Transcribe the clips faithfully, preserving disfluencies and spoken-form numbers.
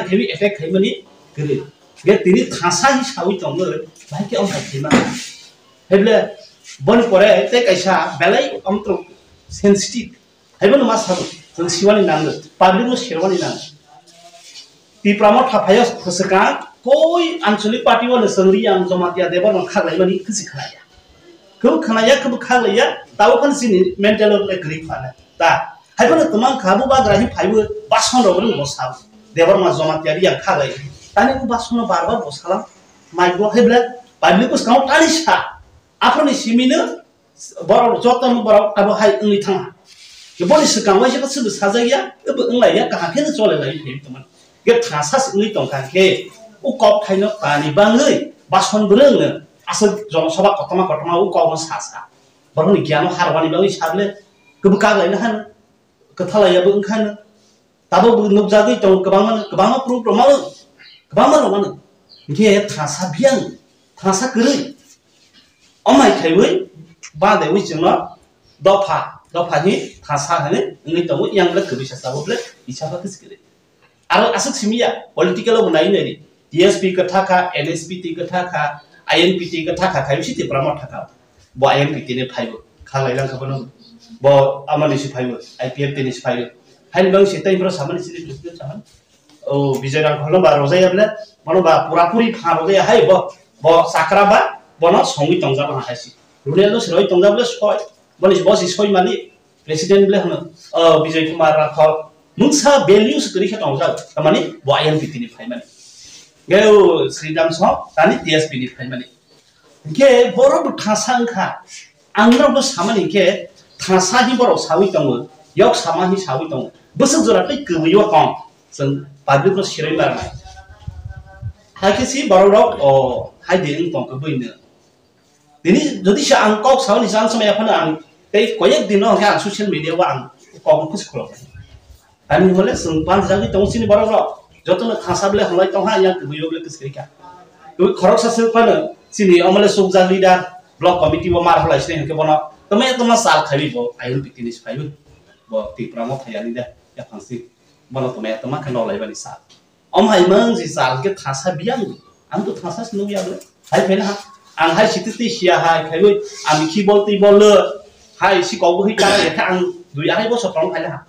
khaimani attack khaimani kwrwi. Ge tini thasa hi sawi tongwi, bahai khe amsa khaima. Heble boni pore tei kaisa belai amtro sensitive. Haibo no ma sabo, chwng siwani nango, public no serwani nango. Tipra Motha phaio swkang, koi Anchalik party wano chwng Riyang Jamatia Debbarma khaklaimani kwchwi khlaiya. Kwbo khnaya, kwbo khaklaiya, tabuk phano chini mental o kwrwi phano. Ta, haibo no twmang kha, bubagra hi phaibo, bason rok rwng bo sabo. Debbarma Jamatia Riyang khaklai. Tani bo bason no bar bar bo salam, mai bo haible, public bwskango tani sa. Aphani simi no, borok joto no borok abo hai wngwi thangha. Boni swkang waisa khe sobo sajak ya, abo wng lai ya, kaham khe no chole lai phai tongmani. Ge thasa se wngwi tong kha khe, o kok thaino tani bangwi bason bwrwng no aswk jono soba kotorma kotorma o kok no sa sa. Borok ni giyan no harwani bagwi sa ble, kwbwi kak lai na hano. Kwthalai yabo wngkha no. Tabuk bo nukjagwi tongo kwbangma, kwbangma proof rok mano, kwbangma rok mano. Hinkhe thasa biyang, thasa kwrwi. Omai khaiwi, badewi chwngno dopha, dopha hi thasa hinwi wngwi tongo, yang le kwrwi sa sabo ble, isa khe kwrwi. Aro aswk simi ya, political o bo nai nai di. T S P kwtha kha, N S P T kwtha kha, I N P T kwtha kha, khai bisi Tipra Motha kha. Bo I N P T ni phaibo, kha lai lang kha bono. Bo amani si phaibo, I P F T ni si phaibo. Haini bang si tei bro samani si ni president samani. O Bijoy Rangkhol no ba rojai ya ble, bono ba pura puri pha rojai ya hai bo, bo sakra ba, bono songwi tongja bo hai si. Rune no siroi tongja ble soi, boni bo si soi mani, president ble hano, o Bijoy Kumar Rangkhol, mungsa values kwrwi khe tongjak, tamani bo I N P T ni phaimani. Geu Sridham Song, tani T S P ni phaimani. Hinkhe borok bo thasa wngkha. Ang norokno samani hinkhe thasa hi borok sawi tongo, yok sama hi sawi tongo. Bwswk jora tei kwbwi o tong. Chwng public no sirwi marnai. Hai khe si borok rok o hai de wng tong kwbwi no. Tini jodi se ang kok sawi ni chang sama yaphano ang tei koyek din no hwnkhe ang social media o ang kok no khus khulok. Ani hole chwng panjagwi tongo chini borok rok. Jotono thasa ble hamlai tongha, yang kwbwi o ble kwsai kha. Kwbwi khoroksa se phano chini omole sukjak leader, block committee bo mar holai sini hwnkhe bono tama tama sal khaiwi bo I N P T ni se phaiwi. Bo Tipra Motha ya leader yaphang si. Bono tama tama khe nolai bani sal. Om hai mang ji sal khe thasa biyang. Ang to thasa se nukya ble. Hai phai na ha. Ang hai siti ti siya hai khaiwi. Ang khi bol ti bol le. Hai si kok bo hi kara ya khe ang dui arai bosor tong phai na ha.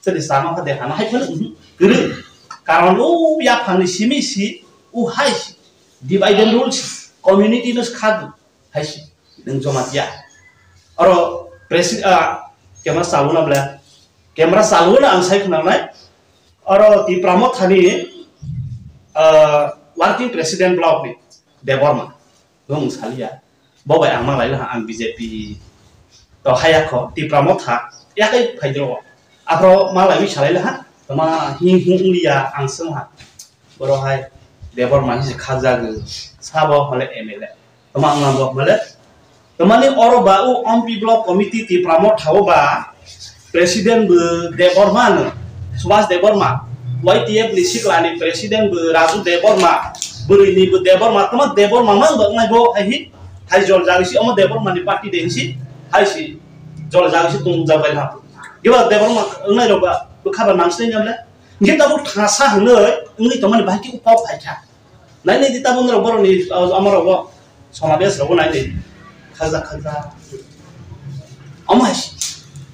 Chwng sama kha dekha na hai phano, mhm, kwrwi. Karon o yaphang ni simi si, o hai si. Divide and rule si. Community no khadu. Hai si. Nung Jamatia. Oro presi-, ah, camera saluna bla. Camera saluna ang sai khna nai. Oro Tipra Motha ni, ah, working president block ni. Debbarma, bung salia. Bo bai ang malai laha ang B J P to haya kho, Tipra Motha, yakai phaidro. Aphro malai wi salai laha, tama hi hi unglia ang sung ha. Boro hai, Debbarma hi khajag, sabo hole M L A. Tama ang bo hole, tamani oro ba u M P block committee Tipra Motha o ba, President bo Debbarma no, Subhas Debbarma, Y T F ni sikla ni President bo Raju Debbarma, bwrwi ni bo Debbarma, tama Debbarma mang bo nai bo hai hi, hai jol jagwi si, omo Debbarma ni party de si, hai si, jol jagwi si tung jagwi ha. Giba Debbarma nai rok ba, bo khaba nang sinai nyamle, ngi tabuk thasa hwnwi, ngi tongmani bahai ki upau phai kha. Nai nai di tabuk norok borok ni, ah, amorok bo, Somadesh rok bo nai nai di. Khajak khajak. Omo hai si.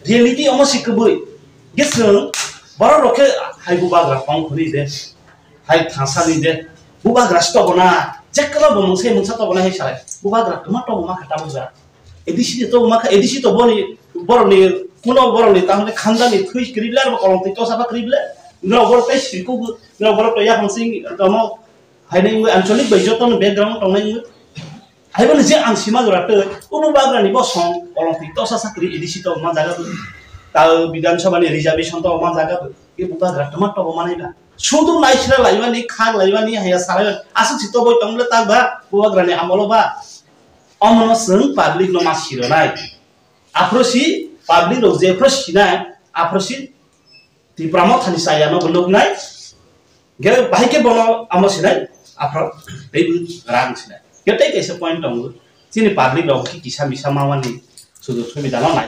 Reality omo si kwbui. Ge chwng borok rok khe hai bubagra tong khuni de. Hai thangsa ni de. Bubagra si tobo na. Jekla bo mungsa mungsa tobo na hai sai. Bubagra tuma tobo ma kha tabuk ja. A D C to ma kha, A D C to boni, borok ni, kuno borok ni, tamni khanda ni thui kri lar bo kolong twi tosa ba kri ble. Norok borok tei sirku, norok borok to ya hangsing, tomo, Haino wngwi anchalik bai jotono background tongnai wngwi. Haibono je ang sima jora tei, o bubagrani bosong, kolongtwi tosa sakri A D C to ma jaga bo. Ta Bidhan Sabha ni reservation to ma jaga bo. E bubagra tama to manai ba. Sudu naisra laimani, khang laimani, haya sarai, aswk si toboi tongble ta ba, bubagrani amolo ba. Omono chwng public no ma sironai. Aphro si public rok jephro sinai, aphro si Tipra Mothani chaya no bo nuknai. Ge bahai khe bono amo sinai, aphro teibo rang sinai. Ge tei kaisa point tongo. Chini public rok khe kisa misa mamani sujog subida no nai.